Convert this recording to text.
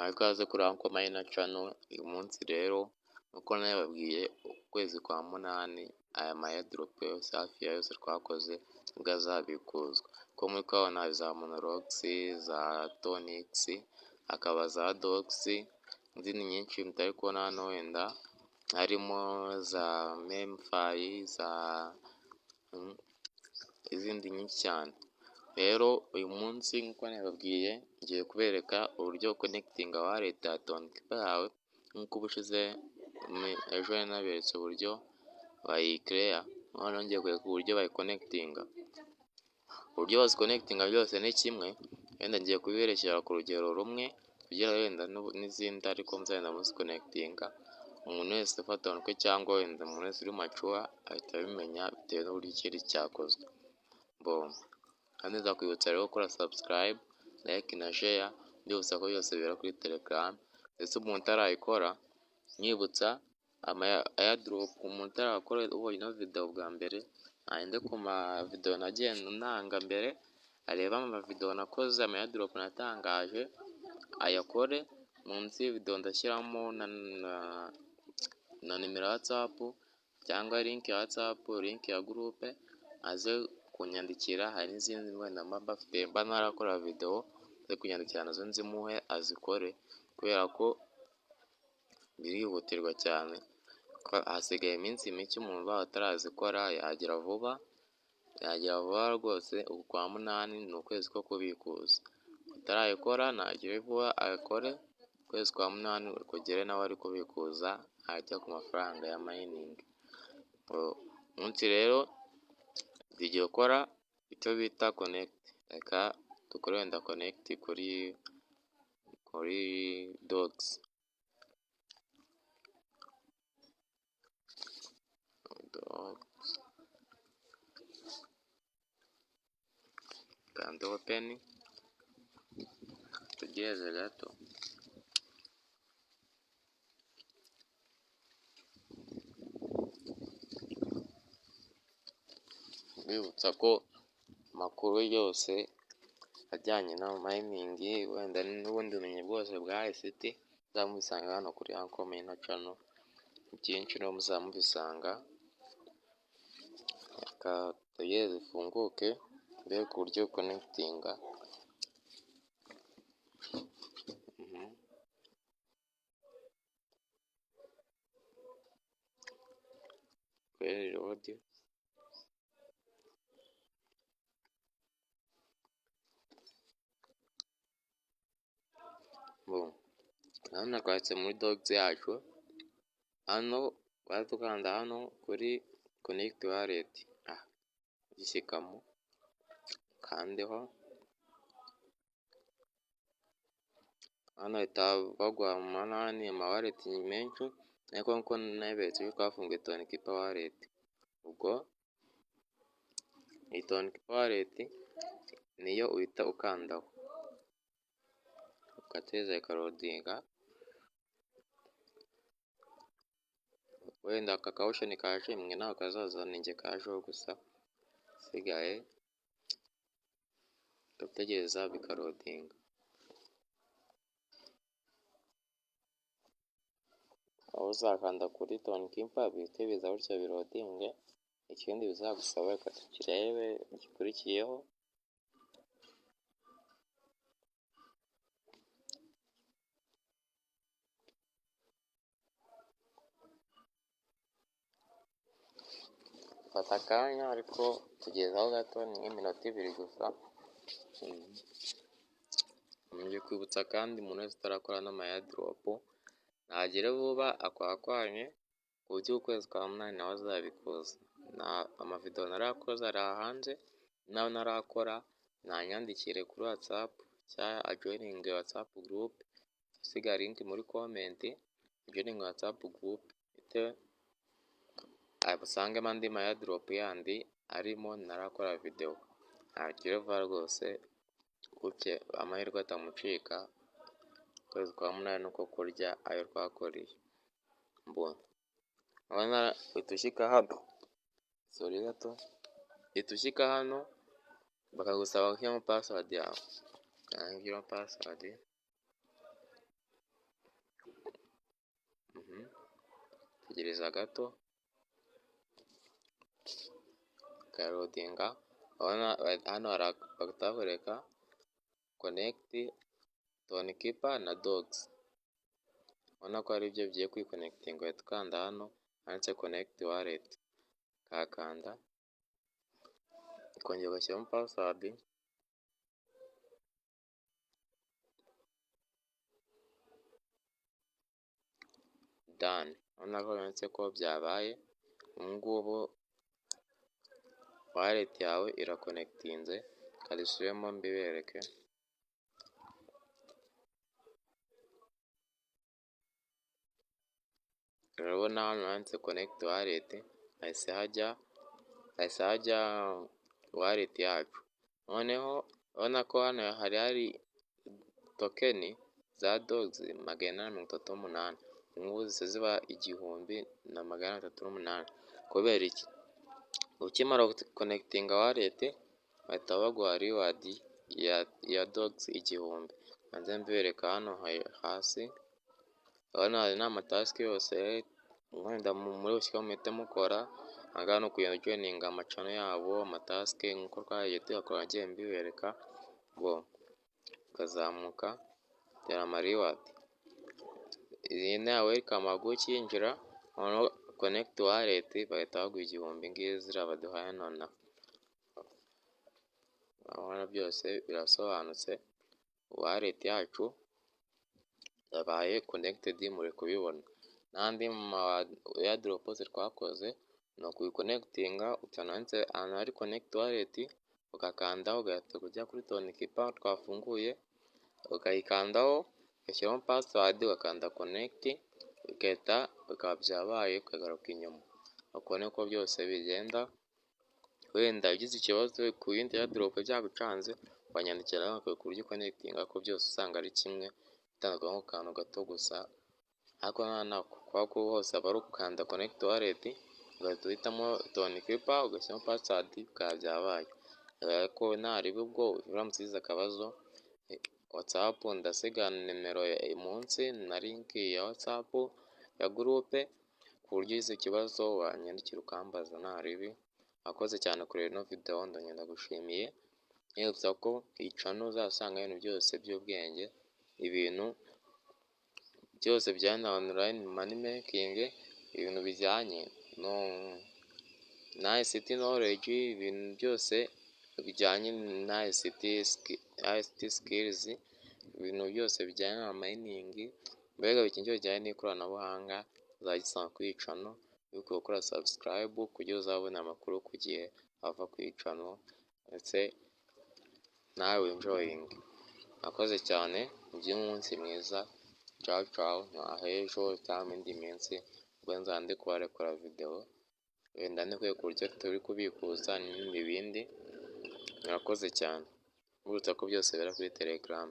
Muhawe ikaze kuri Uncle Maina Channel. Uyu munsi rero nk'uko nabibabwiye, ukwezi kwa munani aya ma airdrop yose, hafi ya yose twakoze, nibwo azabikuzwa. Uko muri kubabona, za Monorix, za Tonix, hakaba za Dogs n'izindi nyinshi mutari kubona hano, wenda harimo za MemeFi, za izindi nyinshi cyane. Rero uyu munsi nk'uko nabibabwiye, ngiye kubereka uburyo connectinga wallet ya Tonkeeper yawe, nk'uko ubushize ejo nari naberetse uburyo bayikereya, noneho ngiye kwereka uburyo bayiconnectinga. Uburyo baziconnectinga byose ni kimwe, wenda ngiye kubiberekera ku rugero rumwe kugira wenda n'izindi ariko muzagenda muziconnectinga. Umuntu wese ufata umutwe cyangwa wenda umuntu wese uri mature ahita abimenya bitewe n'uburyo ikindi cyakozwe. Kandi nzakwibutsa rero gukora subscribe, like na share, mbibutsa ko byose bibera kuri Telegram. Ndetse umuntu utarayikora, mwibutsa ama airdrop, umuntu utarakora, ubonye ino video bwa mbere, agende ku ma video nagiye ntanga mbere, arebe ama video nakoze, ama airdrop natangaje, ayakore. Munsi y'iyi ndashyiramo na nimero ya WhatsApp cyangwa link ya WhatsApp, link ya group, aze kunyandikira. Hari n'izindi wenda mba mbafite mba ntarakora video, aze kunyandikira nazo nzimuhe azikore, kubera ko birihutirwa cyane, hasigaye iminsi mike. Umuntu ubaye atarazikora yagira vuba, yagira vuba rwose. Uku kwa munani ni ukwezi ko kubikuza. Utarayikora nagire vuba ayakore, ukwezi kwa munani kugere nawe ari kubikuza ajya ku mafaranga ya mining. Umunsi rero tugiye gukora icyo bita connect. Reka dukore wenda connect kuri Dogs. Dogs, kanda open, tutegereze gato. Mbibutsa ko amakuru yose ajyanye na mining, wenda n'ubundi bumenyi bwose bwa ICT, muzaba mubisanga hano kuri Uncle Maina Channel, byinshi niho muzaba mubisanga. Reka dutegereze ifunguke, mbereke uburyo uconnectinga. Kuri reload. Urabona twanditse muri Dogs yacu hano, urahita ukanda hano kuri connect wallet, ugishyikamo ukandeho hano, bahita baguha amanani, ama wallet menshi, ariko nkuko naberetse ejo twafunguye Tonkeeper wallet. Ubwo iyi Tonkeeper wallet niyo uhita ukandaho, ugategereza ikaloadinga. Wenda aka ka option kaje, mwe ntabwo kazaza, ninjye kajeho gusa, isigaye ugategereza bikaloadinga. Aho uzakanda kuri Tonkeeper bihite biza gutya, biloadinge. Ikindi bizagusaba, reka tukirebe gikurikiyeho. Fata akanya, ariko tugezaho gato, ni nk'iminota 2 gusa. Nkomeje kwibutsa kandi umuntu wese utarakora n'ama airdrop nagire vuba akwakwanye, ku buryo ukwezi kwa munani nawe azabikuza. Amavideo narakoze ari hanze, nayo ntarakora nanyandikire kuri WhatsApp cyangwa ajoininge WhatsApp group, asiga link muri comment, ajoininge WhatsApp group asangemo andi ma airdrop yandi arimo ntarakora video. Nagire vuba rwose gutya amahirwe atamucika, ukwezi kwa munani nuko kurya ayo twakoreye. Urabona uhita ushyika hano, sorry gato, uhita ushyika hano bakagusaba gushyiramo password yawe, ushyiramo password. Tegereza gato ikaloadinga. Urabona hano bahita bakwereka connect Tonkeeper na Dogs. Urabona ko aribyo bigiye kwiconnectinga. Uhita ukanda hano handitse connect wallet, ukahakanda, ukongera ugashyiramo password. Done. Urabona ko byanditse ko byabaye. Ubu ngubu wallet yawe iraconnectinze. Reka dusubiremo mbibereke. Urabona hano handitse connect wallet, hahise hajya wallet yacu. Noneho urabona ko hano hari token za Dogs 838, ubu ngubu zihise ziba 1308. Kubera iki? Ukimara guconnectinga wallet bahita baguha reward ya Dogs 1000. Nze mbereka hano hasi, urabona aya ni amatask yose wenda muri bushyiremo muhite mukora. Aha ngaha ni ukugenda ujoininga amachannel yabo, amatask nk'uko twagiye tuyakora, nagiye mbibereka, bo ukazamuka dore amareward. Iyi ni welcome baguha ukinjira, noneho connect wallet bagahita baguha 1000, ngizi ziriya baduhaye nonaha. Urabona byose birasobanutse, wallet yacu yabaye connected, muri kubibona. N'andi ma airdrop yose twakoze ni ukuyiconnectinga, handitse ahantu hari connect wallet ugakandaho, ugahita ujya kuri Tonkeeper twafunguye, ukayikandaho, ugashyiramo password, ugakanda connect, bigahita bikaba byabaye, ukagaruka inyuma. Uko niko byose bigenda. Wenda ugize ikibazo ku yindi airdrop byagucanze, wanyandikira bakwereka uburyo uconnectinga, ko byose usanga ari kimwe, bitandukanye ku kantu gato gusa. Ariko kubera ko hose aba ari ugukanda connect wallet, ugahita uhitamo Tonkeeper, ugashyiramo password, bikaba byabaye. Ariko ntareba ubwo uramutse ugize akabazo, WhatsApp ndasiga nimero munsi na link ya WhatsApp ya group, ku buryo ugize ikibazo wanyandikira ukambaza, ntaribi. Wakoze cyane kureba ino video, ndongera ndagushimiye, nkwibutsa ko iyi channel uzasanga ibintu byose by'ubwenge, ibintu byose bijyanye na online money making, ibintu bijyanye na ICT knowledge, ibintu byose bijyanye na ICT skills, ibintu byose bijyanye na mining, mbega buri kintu cyose kijyanye n'ikoranabuhanga uzagisanga kuri iyi channel. Wibuke gukora subscribe kugira uzabone amakuru ku gihe ava kuri iyi channel, ndetse nawe wenjoyinge. Mwakoze cyane, mugire umunsi mwiza, cawu cawu, n'ahejo cyangwa mu yindi minsi ubwo nzaba ndi kubarekura video, wenda ndi kwereka uburyo turi kubikuza n'ibindi bindi. Murakoze cyane, mbibutsa ko byose bibera kuri Telegram.